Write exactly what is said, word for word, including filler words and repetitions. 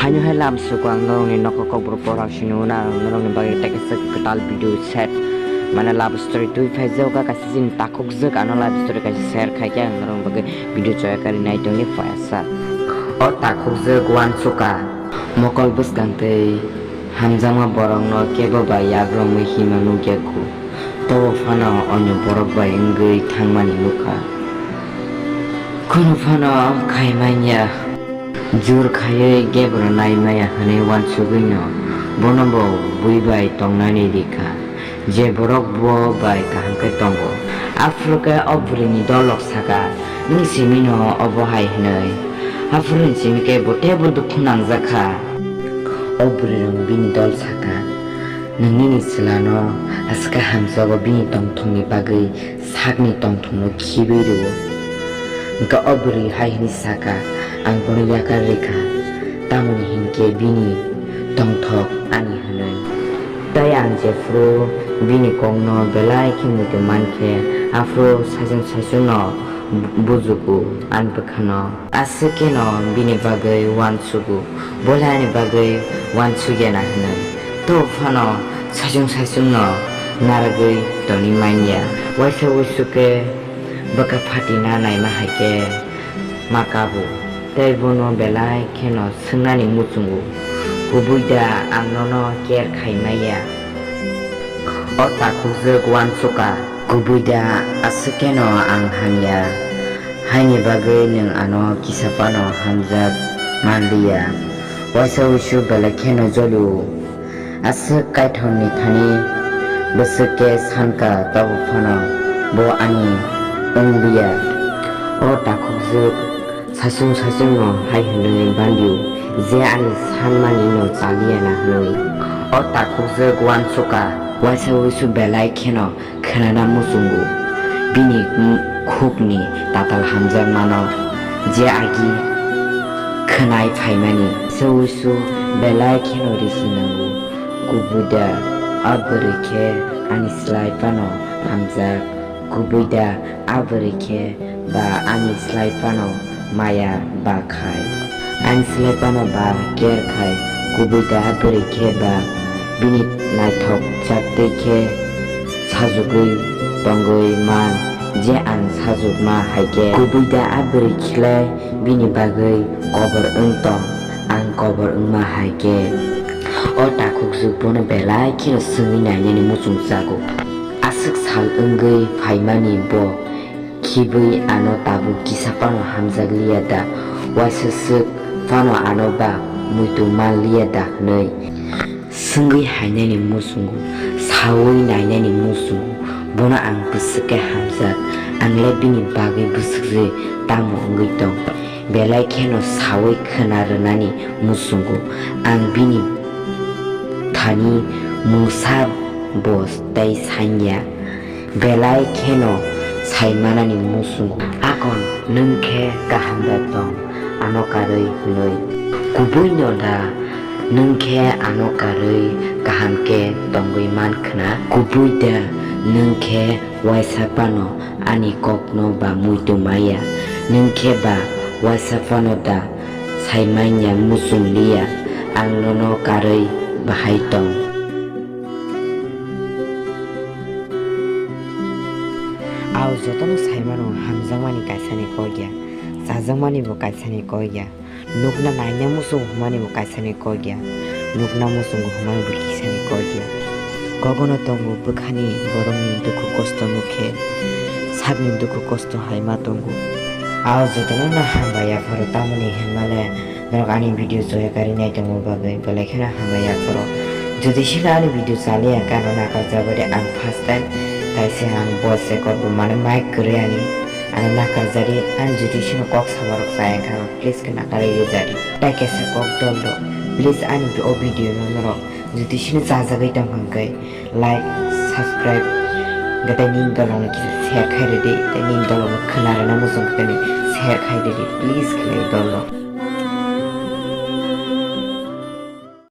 Ani hai lam suko ang norokni nokho kokborok porok sini uana ang norokni bagwi tei kaisa kwtal video set, mane love story twi phaijak, o kaisa chini takhukjwk ano love story kaisa share khaikhe ang norokni bagwi video choya kari nai tongni phaisa. O takhukjwk uansuka mokol bwskang tei hamjakma borokno kebo bai yagromwi hima nukya khu. Tobo phano onyo borok bai wngwi thangmani nukha. Kunu phano khai manya. Jur khaiwi gebro nai maya hwnwi uansugwino bono bo bui bai tongnani rikha, je borok bo bai kaham khe tongo. Aphuru khe o bwrwini dolrok sakha, "Nwng simino obo hai?" hwnwi. Aphuruni simi khe bo teibo dukhu nangjakha. O bwrwirok bini dol sakha, "Nwng nini chwlano aswk khe hamjago, bini tongthokni bagwi sakni tongthokno khibwi rwo." Hwnkhe o bwrwi hai hwnwi sakha, "Ang bono yakar rikha, tamoni hinkhe bini tongthok ani hwnwi. Tei ang jephuru bini kokno belai khe muitu mankhe, aphuru saichung saichungno bu-, bujugo ani bwkhano." Aswk kheno bini bagwi uansugo, bo le ani bagwi uansukya na hwnwi. Tobo phano saichung saichungno narwgwi tongwi manya. Waisa wuisu khe bwkha phatina naima hai khe ma kabo, tei bono belai kheno swngnani muchungo, "Kubui da, ang nono care khai maya?" O takhukjwk uansuka, "Kubui da, aswk kheno ang hamya, haini bagwi nwng ano kisa phano hamjak manliya." Waisa wuisu belai kheno jolio. Aswk Kaitorni thani bwswk khe sankha, tobo phano bo ani wngliya. O takhukjwk saichung saichungno hai hwnwi bandio, je ani sanmanino chaliya na hwnwi. O takhukjwk uansuka, waisa wuisu belai kheno khwnana muchungo, bini khukni tatal hamjakmano je agi khwnai phaimani. Waisa wuisu belai kheno risi nango, "Kubui da, a bwrwi khe ani slai phano hamjak. Kubui da, a bwrwi khe ba ani slai phano maya ba khai. Ani slai phano ba care khai. Kubui da a bwrwi khe ba bini naithok jak twi khe sajugwi tongwi man, je ang sajukma hai khe. Kubui da a bwrwi khlai bini bagwi kobor wng tong, ang kobor wngma hai khe." O takhukjwk bono belai kheno swngwi nainani muchungjago. Aswk sal wngwi phaimani bo khibwi ano tabuk kisa phano hamjakliya da, waisa swk phano ano ba muitu manliya da hwnwi swngwi hainani muchungo, saui nainani muchungo, bono ang bwswk khe hamjak, ang le bini bagwi bwswk se tamo wngwi tong. Belai kheno saui khwna rwnani muchungo, ang bini thani mungsa bo tei sanya. Belai kheno sai manani muchungo. Akon, nwng khe kaham da tong, ano karwi hwnwi. Kubuino da, nwng khe ano karwi kaham khe tongwi man khna? Kubui da, nwng khe waisa phano ani kokno ba muitu maya? Nwng khe ba waisa phano da sai manya muchung liya, ang nono karwi bahai tong? Aw jotono sai mano, hamjakmani kaisani kok ya, chajakmani bo kaisani kok ya, nukna naina muchung hwnmani bo kaisani kok ya, nukna muchungo hwnmani bo kisani kok ya. Kogono tongo bwkhani borokni dukhu kosto nukhe, sakni dukhu kosto hai ma tongo. Aw jotono no hambai yapharo, tamoni hinmale norok ani video choya kari nai tongma bagwi belai kheno hambai yapharo. Jodi sino ani video chaliya khe ano nakarjak bai de, ang first time taise ang voice record bo mane mic kwrwi ani ano nakarjadi, ani jodi sino kok samarok chaya khe ano please khe nakarwi rijadi. Tai kaisa kok dolrok, please ani o video no norok jodi sino chajagwi tongkha hwnkhe like, subscribe, hwnkhe tei nini dolrokno kisa share khai rwdi, tei nini dolrokno khwna rwna muchung khe tei share khai rwdi, please khlai dolrok.